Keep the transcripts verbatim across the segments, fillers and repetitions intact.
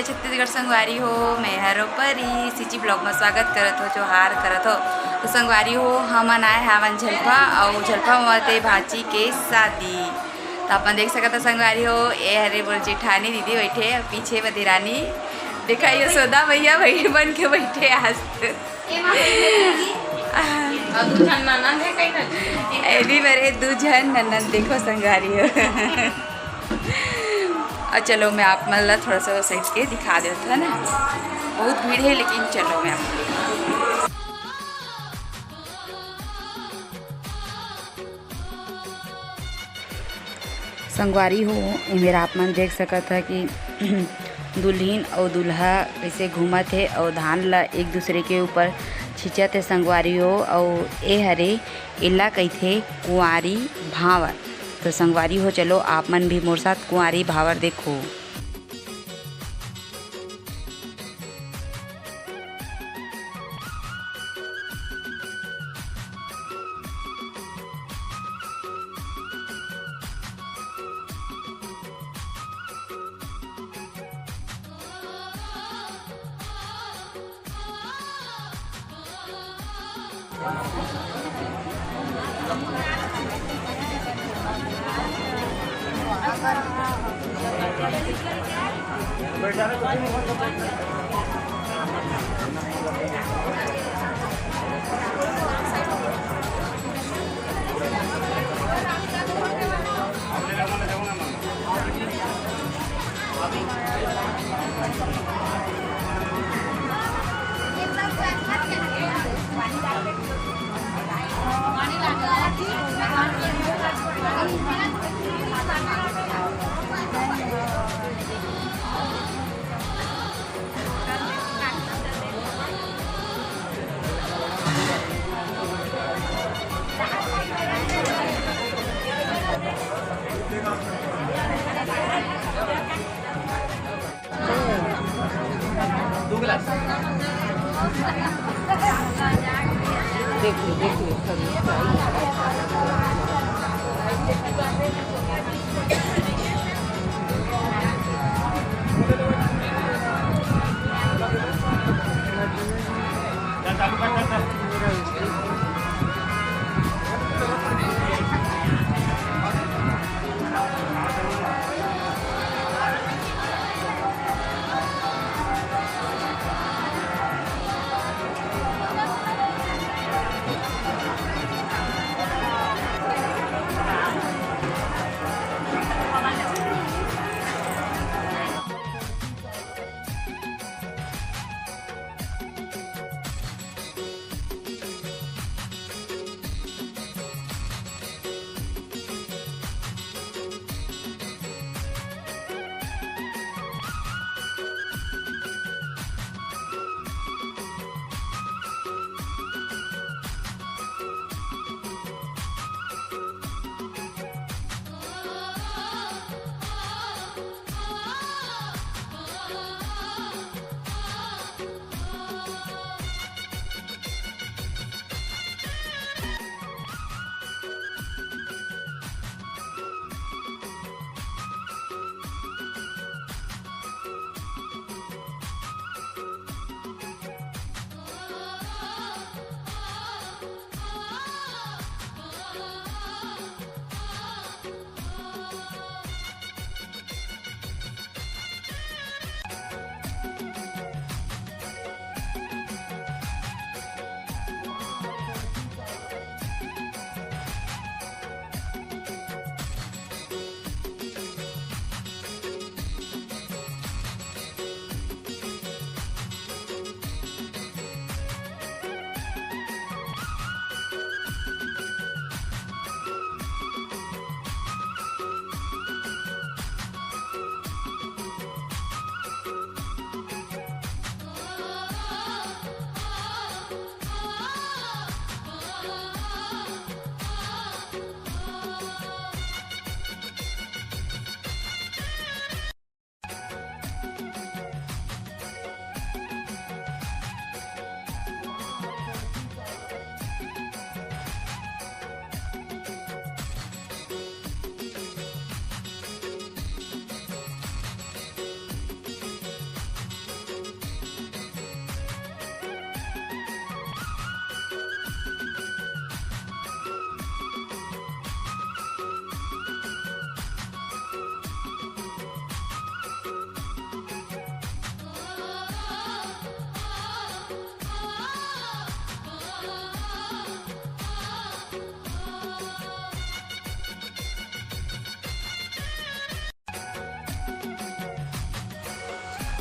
छत्तीसगढ़ संगवारी हो, मैं हरो परी, CG vlog में स्वागत करत हो, जोहार करत हो। तो संगवारी हो, हमन आए हावन झलफा, अउ झलफा में ते भांची के शादी। तो अपन देख सकत हो संगवारी हो, ए हरे मोर जेठानी दीदी बैठे, पीछे में देरानी। देखा यशोदा मैया वही बन के बैठे आज। अउ दू झन ननद हे, कई ननद? एदी मेरे दू झन ननद, देखो संगवारी हो। और चलो, मैं आप मन ला थोड़ा सा side के दिखा देता है ना, बहुत भीड़ है, लेकिन चलो मैं आप संगवारी हो, ए मेरा आप मन देख सकत ह कि दुल्हिन अउ दूल्हा कइसे घूमत हे अउ धान ला एक दूसरे के ऊपर छींचत हे संगवारी हो। अउ ए हरे, एला कहिथे कुंवारी भांवर। तो संगवारी हो, चलो आप मन भी मोर साथ कुंवारी भांवर देखो।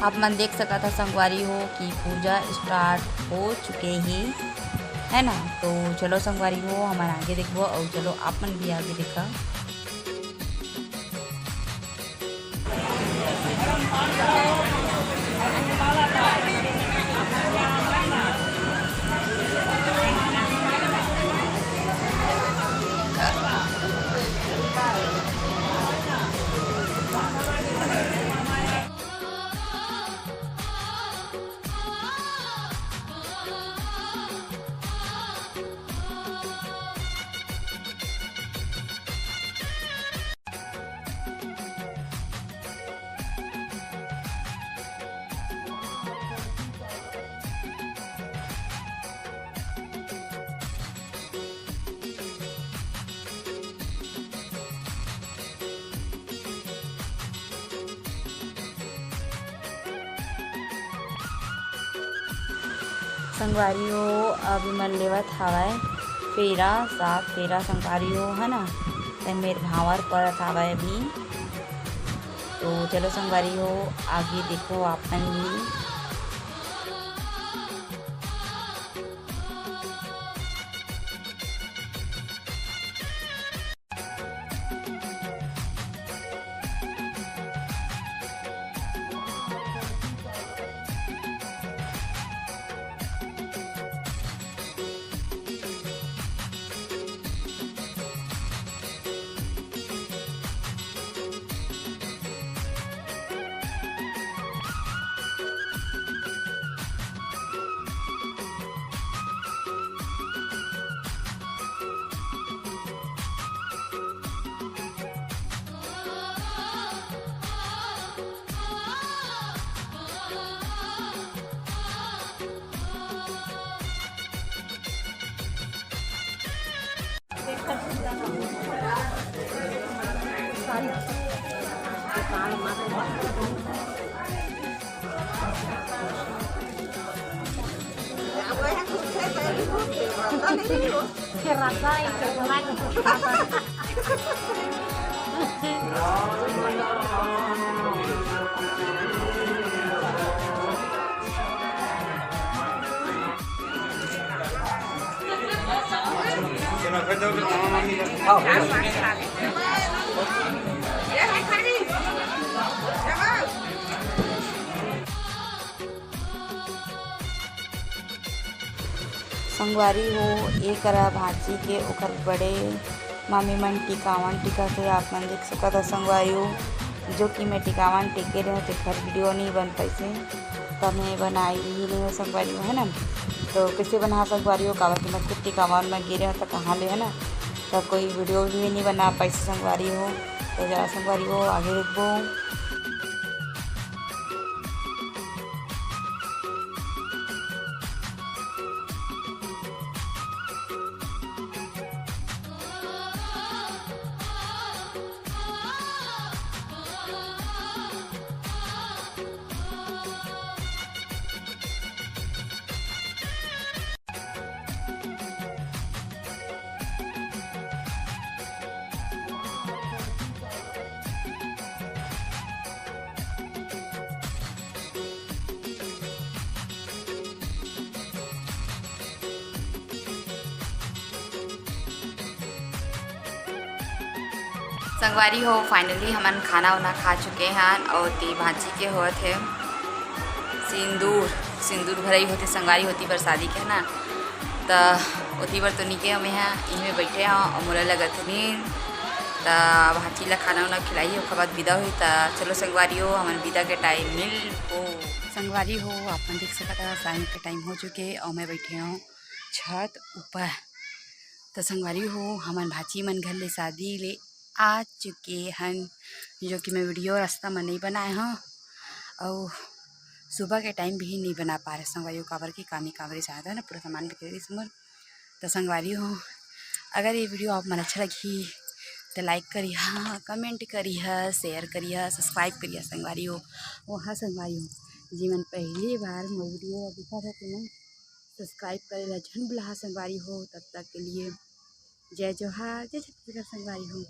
आप मन देख सकत ह संगवारी हो कि पूजा स्टार्ट हो चुके हे, है ना। तो चलो संगवारी हो, हमन आगे देखबो अउ चलो आप मन भी आगे देखा। संगवारी हो, अभी मन लेवत हवय फेरा, सात फेरा संगवारी हो, है ना। ते मेर भांवर परत हवय अभी। तो चलो संगवारी हो, आगे देखो आप मन भी। संगवारी हो, ए करा भांची के ओकर बड़े मामी मन टिकावन टिकत हे, आप मन देख सकत ह संगवारी हो। जो कि मैं टिकावन टिके रहेंव, तेखर वीडियो नइ बन पाइसे, त मैं बनाई भी नइ हो संगवारी हो, है ना। तो कइसे बना संगवारी हो, काबर कि मैं खुद टिकावन में गे रहेंव, त कहाँ ले, है ना, त कोई वीडियो भी नइ बना पाइसे संगवारी हो। तो जरा संगवारी हो, आगे देखबो। संगवारी हो, finally हमन खाना उना खा चुके हन अउ ते भांची के होवत हे सिंदूर, सिंदूर भरई होथे संगवारी हो, ओती बर शादी के, है ना। त ओती बर तो नइ गे हंव, मैं ह इही में बइठे हंव अउ मोला लगत हे नींद। त भांची ला खाना उना खिलाही, ओकर बाद बिदा होही। त चलो संगवारी हो, हमन बिदा के टाइम मिलबो। संगवारी हो, आप मन देख सकत ह, साँझ के टाइम हो चुके अउ मैं बइठे हंव छत ऊपर। त संगवारी हो, हमन भांची मन घर ले शादी ले आ चुके हन, जो कि मैं वीडियो रास्ता म नइ बनाए हंव, अउ सुबह के टाइम भी नइ बना पाए संगवारी हो, काबर कि कामे कामे जादा ना पूरा सामान बिखर गिस मोर। त संगवारी हो, अगर ये वीडियो आप मन अच्छा लगही त लाइक करिहा, कमेंट करिहा, शेयर करिहा, सब्सक्राइब करिहा संगवारी हो। ओ हाँ संगवारी हो, जेमन पहली बार मोर वीडियो ला देखत हो, तेमन सब्सक्राइब करे ला झन भुलाहा संगवारी हो। तब तक के लिए जय जोहार, जय छत्तीसगढ़ संगवारी हो।